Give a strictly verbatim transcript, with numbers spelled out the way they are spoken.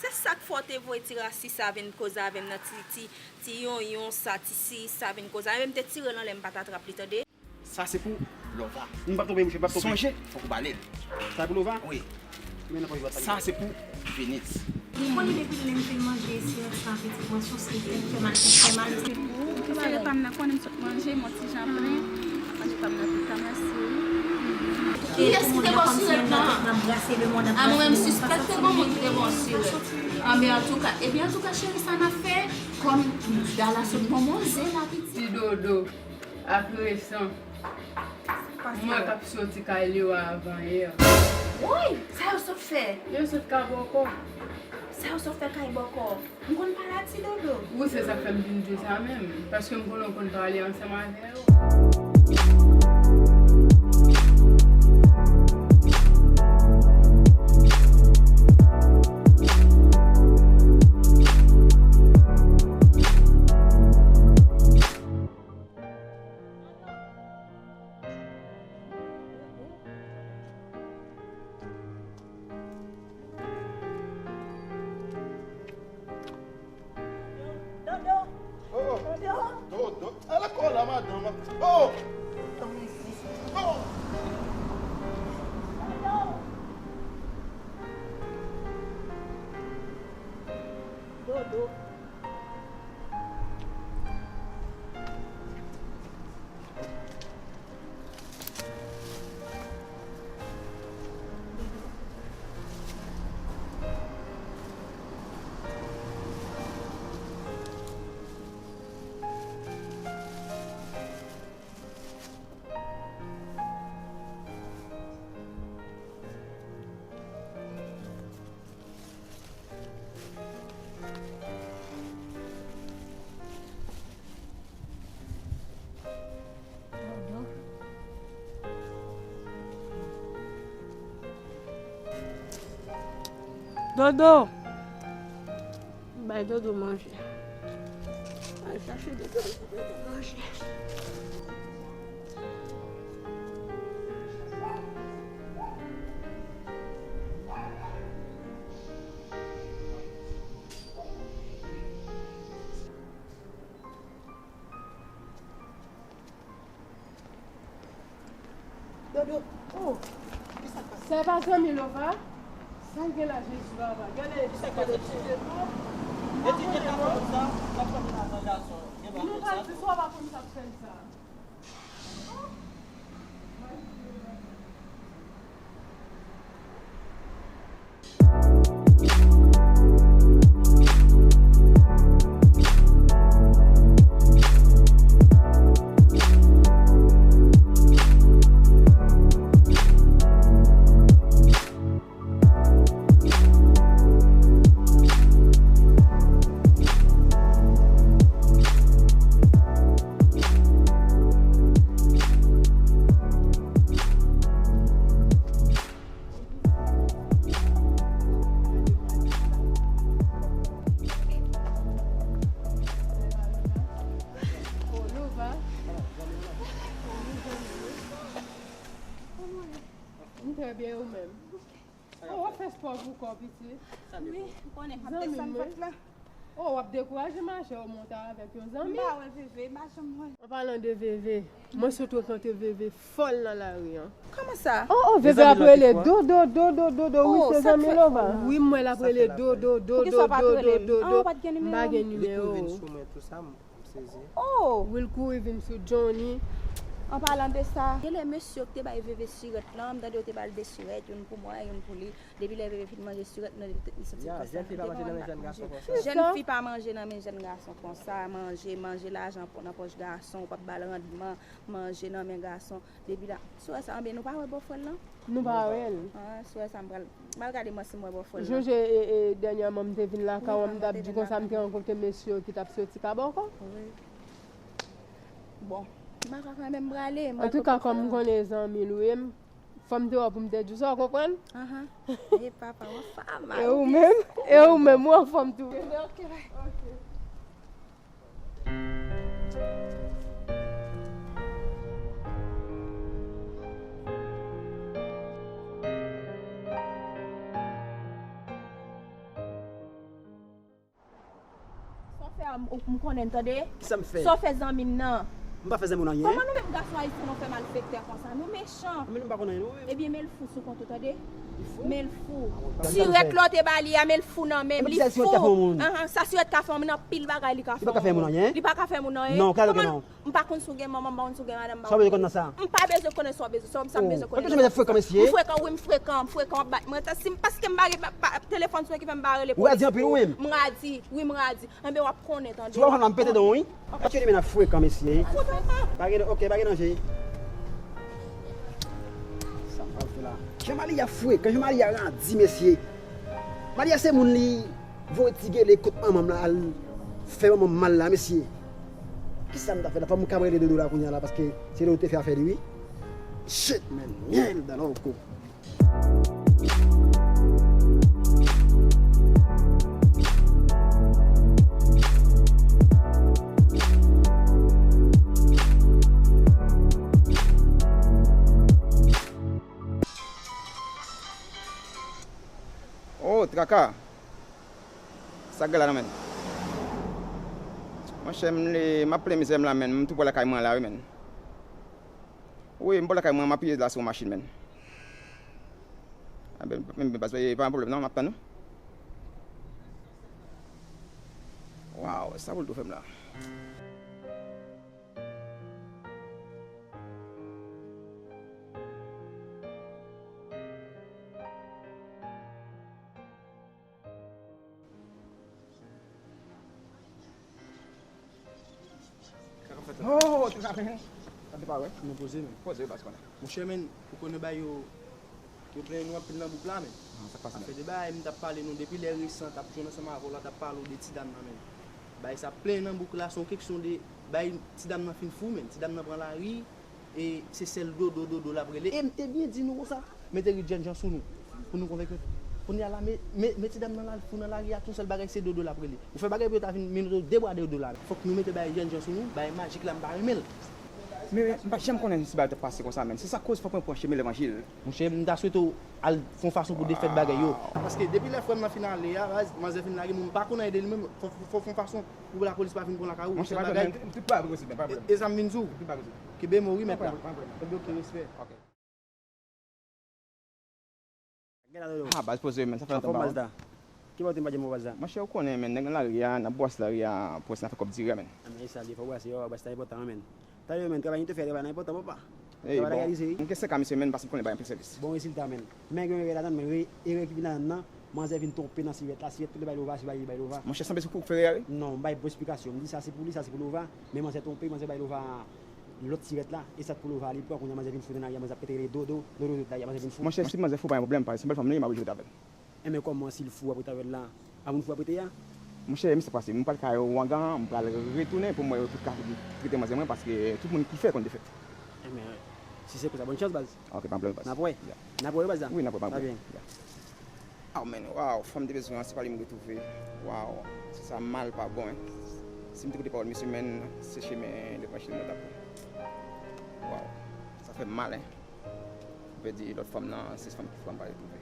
Se sa k fè w te voye ti rasis sa vin koze avè m nan, ti, ti, ti yonyon sa, ti si sa vin koze avè m. M te tire l anlè, m pa t atrap li, tande. Sa se pou Lova. M p ap twonpe w, monchè, m p ap twonpe w. Sonje, fòk ou bale l. Sa pou Lova? Wi. Men nan pòch bòt la. Sa se pou Venise. Ou konnen depi lè m fin manje sirèt sa, piti pwason, se tèt fè mal, tèt fè mal. Se pou ou ki fè repa m nan, konnen m sot manje, m on ti jan plen. Manje pa m nan tou ta, mèsi wi. Kiyès ki te ba w sirèt lan? A, mwen menm sispèk se gon moun ki te ba w sirèt. Anben, antouka, ebyen, antouka, cheri, sa n ap fè? Kòm Dala sot ban mwen zen la, piti. Ti dodo. Ak resan. Mwen k ap soti kay Lewa avan yè. Woy! Sa yo sot fè? Yo sot ka bòkò. Sa yo sot fè kay bòkò? M konn pale a ti dodo. Wi, se sa k fè m vin di w sa menm. Paske m konnen w konn pale ansanm avè yo. Dodo. Ala kò la, madanm. Oh! Oh! Dodo. Dodo! Bay Dodo manje. Al chache Dodo, Dodo manje. Dodo, oh, kisa k pase? Sa e pa zanmi Lova? Sa l gen la, Jezi papa? Gade, gade ti Dodo. E ti tèt la fè konsa, l ap fè moun avan gason. Gen pa konsa. Nou pa di sa, w pa konn sa k fè l sa. M trè byen, ou menm? Oh, w ap fè spò pou kò w, pitit? Wi, ou konnen, m ap desann vant lan. Oh, w ap dekouraje mache w monte avèk yon zanmi? M pa wè Veve, m pa janm wè. An palan de Veve, mwen sot rankontre Veve fòl nan lari an. Kòman sa? Oh, oh, Veve ap rele Dodo, Dodo, Dodo, wi, se zanmi Lova. Wi, m wè l ap rele Dodo, Dodo, Dodo, Dodo. M pa gen nimewo w. Li kouri vin sou mwen tou sa, m sezi. Oh! Wi, l kouri vin sou Johnny. An palan de sa, genlè mesye yo ki te bay Veve sirèt lan, m tande yo te ba l de sirèt, youn pou mwen, youn pou li. Depi lè Veve fin manje sirèt nan, li santi l kòm sa. Jèn fi pa manje nan men jèn gason konsa. Jèn fi pa manje nan men jèn gason konsa, manje, manje lajan nan pòch gason, ou p ap ba l randman, manje nan men gason. Depi la, sou wè sa, anben nou pa wè bòfrè l lan? Nou pa wè l. Ah, sou wè sa, m pral, m pral gade mwen si m wè bòfrè l lan. Sonje, e, e, dènyèman m te vin lakay ou, m t ap di konsa m te rankontre mesye yo ki t ap soti Kabòkò. Wi. Bon, m pa ka kanmenm prale. Antouka, kòm m konnen zanmi l ou ye, m Fò m te wè w pou m te di w sa, w konprann? Ahan. E papa, w anfòm. E ou menm? E ou menm, ou anfòm tou? Ok, bye. Ok. Ou m konnen, tande? Kisa m fè? Sa w fè zanmi m nan? M pa fè zanmi w anyen. Kòman nou menm gason ayisyen nou fè malfektè konsa? Nou mechan. Men nou pa konn anyen, non, wi. Ebyen, men l fou sou kont ou, tande? Li fou? Men l fou. Ah, bon, sa m fè? Sirèt lò te ba li a, men l fou nan men m. Li fou. Sa sirèt ka fè yon moun? Ahan, sa sirèt ka fè yon moun, anpil bagay li ka fè yon moun. Li pa ka fè moun anyen? Non, klè ke non. M pa konn si w gen manman, m pa konn si w gen madanm, m pa konn. Sa w bezwen konn nan sa? M pa bezwen konnen sa w bezwen, sa w, sa m bezwen konnen. Ou toujou frekan, mesye. M frekan, wi, m frekan, m frekan, w ap bat mwen. Si m, paske m pa gen pa, pa, telefòn sou mwen ki fè m pa rele polis. Ou radi anpil, ou menm? M radi, wi, m radi. Anben, w ap konnen, tande. Si w pa konn, m pete dan w, wi. Paske li menm ap frekan, mesye. Fout mwen pa. Pa gen, ok, pa gen danje. Sa m pral fè la? Jan Malia frekan, jan Malia radi, mesye. Malia se moun li voye ti gele kot manman m la, al fè manman m mal la, mesye. Kisa m ta fè la? Fò m ka rele Dodo la kounye a la, paske se Dodo te fè afè li, wi. Shit, man. Mierda, loco. Oh, traka. Sa k gen la non, menn? Monchè, m le, m ap plen mizè m la, menn. M tou pre lakay mwen la, wi, menn. Wi, m pre lakay mwen, m apiye la sou yon machin, menn. A, ben, ben, ben, baz, pa gen pwoblèm non, m ap tann ou. Waw, sa pou l tou fè m la? Oh, te ka fè. Sa te pa wè. Nou poze, men. Poze, baz, konnen. Monchè, men, ou konnen bagay yo, yo plenyen nou anpil nan bouk la, men. Ah, sa k pase, men? Afè de bagay, m t ap pale nou depi lè resan, t ap jwenn ansanm avè w la, t ap pale w de ti dam nan, men. Bagay sa plenyen nan bouk la, se yon keksyon de, bagay, ti dam nan fin fou, men. Ti dam nan pran lari, e se sèl Dodo, Dodo l ap rele. E m te byen di nou konsa, mete ri jènjan sou nou, pou nou konvenk yo. Kounye a la, me, me, me ti dam nan la, l fou nan lari a, tou sèl bagay se Dodo l ap rele. Ou fè bagay pou yo ta vin mete de bwa de Dodo la. Fòk nou mete bagay jènjan sou nou, bagay majik la, m pa renmen l. Men, men, m pa janm konnen si bagay t ap pase konsa, menn. Se sa k koz fòk mwen pran chemen levanjil. Monchè, m ta swete w al fè yon fason pou defèt bagay yo. Paske depi lè frè m nan fin ale a, baz, manzè fin lage mwen, m pa konn anyen de li menm, fò, fò, fò fè yon fason pou lapolis pa vin pran lakay ou. Monchè, pa pwoblèm, tout bagay posib, pa pwoblèm. E, e sa m vin di w. Tout bagay posib. Kenbe mo wi, mèt la. Pa pwoblèm, pa pwoblèm. Kenbe, ok, respè. Ok. Ah, baz, poze, men, sa fè lontan m pa wè w. Ki bò w te m pa di m wè w, baz la? Monchè, ou konnen, men, nèg nan lari a, n ap bwase lari a, près nan fè kòb dirè, men. Ah, men, e sa l ye, fò w bwase yo, bwase la enpòtan, men. Talè, men, travay nou te fè, travay la enpòtan, papa. Travay la reyalize, wi. M gen senk a misye, men, paske m konnen bay anpil sèvis. Bon rezilta, men. Men gen erè ladann, men, erè ki vin ladann nan, manzè vin twonpe nan sivèt la, sivèt tout lè bay lova, se bay li bay lova. Monchè, sanble se pou fere a, wi. Non, m bay bon esplikasyon. M di sa se pou li, sa se pou lova, men manzè twonpe, manzè bay lova lòt sivèt la, e sa k pou lova li pran, kounye a manzè vin fou nan lari a, manzè ap pete rele Dodo, Dodo tout lari a, manzè vin fou. Monchè, si manzè fou pa gen pwoblèm, paske se yon bèl fanm li ye, m ap oblije rete avè l. Enben, kòman si l fou w ap rete avè l la? A moun fou w ap rete a? Monchè, men sa k pase, m pral kay ouragan, m pral retounen pou m wè yo tout ka trete manzè mwen, paske tout moun ki fè konn defèt. Enben, si se konsa, bòn chans, baz. Ok, pa pwoblèm, baz. N ap wè. N ap wè, baz la. Wi, n ap wè, pa pwoblèm. Aw, men, waw, fanm de bezwen an, se pa li m retwouve. Waw, se sa mal pa bon, en. Si m te koute pawòl misye, men, se chemen levanjil mwen t ap pran. Waw, sa fè m mal, en. M pèdi lòt fanm nan, se fanm ki fè m pale tou.